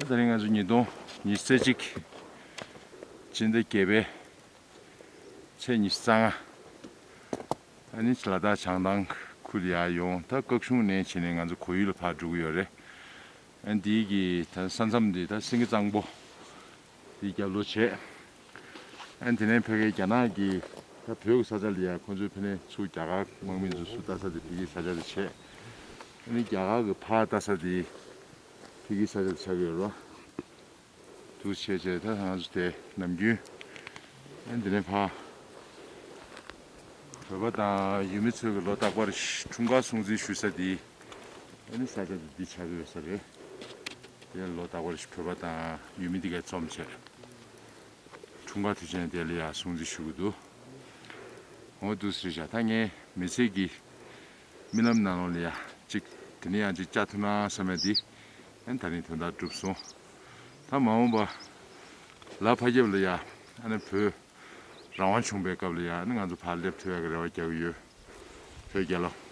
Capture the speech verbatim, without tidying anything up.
ད་རིང་ང་ཚོ་ཉིས་སྟོང་ཉི་ཤུ་རྩ་གཅིག་སྤྱི་ཟླ་བརྒྱད་པའི་ཚེས་ཉི་ཤུ་རྩ་ལྔ། ཨ་ནི་ལ་དྭགས་བྱང་ཐང་ཁུལ་ལ་ཡར་ཡོང་། ད་སྐག་གཞུང་ནས་བྱས་ནས་ང་ཚོ་གོ་ཡུལ་ལ་ཕར་འགྲོ་གི་ཡོད་རེད། ཨ་ནི་དེའི་གི་ད་ས་མཚམས་འདི་ད་སེང་གེ་གཙང་པོ་དེ་རྒྱབ་ལོགས་བྱས། ཨ་ནི་དེ་ནས་ཕ་གིའི་རྒྱ་ནག་གི་ད་བོད་ཀྱི་ས་ཆ་ལ་ཡ་ཁོང་ཚོའི་ཕ་ནས་ཚུར་རྒྱ་གར་དམག་མི་ཚོ་ཚུར་ལྟ་ས་དེ་ཕ་གིའི་ས་ཆ་དེ་བྱས། ཨ་ནི་རྒྱ་གར་གྱི་ཕར་ལྟ་ས་དེ་ཕ་གིའི་ས་ཆ་དེ་ཆགས་ཀྱི་ཡོད་རེད། འདུག་བྱས་བྱས་ད་ང་ཚོ་དེ་ནམ་རྒྱུན་ཨ་ནི་དེ་ནས་ཕར་བོད་པ་དང་ཡུལ་མི་ཚོས་ཀྱི་ལོ་རྟག་པར་འཁྲུངས་སྐར་སྲུང་བརྩི་ཞུ་ས་དེ་ཨ་ནི་ས་ཆ་དེ་འདི་ཆགས་ཀྱི་ཡོད་ས་རེད། དེ་ལོ་རྟག་པར་བོད་པ་དང་ཡུལ་མི་དེ་གས་འཛོམས་བྱས། འཁྲུངས་སྐར་དུས་ཆེན་དེ་ལ་ཡང་སྲུང་བརྩི་ཞུ་གི་འདུག་འོ་འདུག་ཟེར་བཞག་ད་ངའི་མི་ཚེ་གི་རྨི་ལམ་ནང་ལོགས་ལ་ཡ་གཅིག་དེ་ནས་ཡང་གཅིག་བཅའ་ཐུབ་ན་བསམ་ཡ་འདི་ཨ་ནི་ད་ནི་དོན་དག་གྲུབ་སོང་། ད་མ་འོངས་པ་ལ་ཕ་རྒྱབ་ལ་ཡ་ཨ་ནི་བོད་རང་དབང་བྱུང་པའི་སྐབས་ལ་ཡ་ཨ་ནི་ང་ཚོ་ཕར་སླེབས་ཐུབ་ཡ་གི་རེ་བ་རྒྱག་གི་ཡོད། བོད་རྒྱལ་ལོ།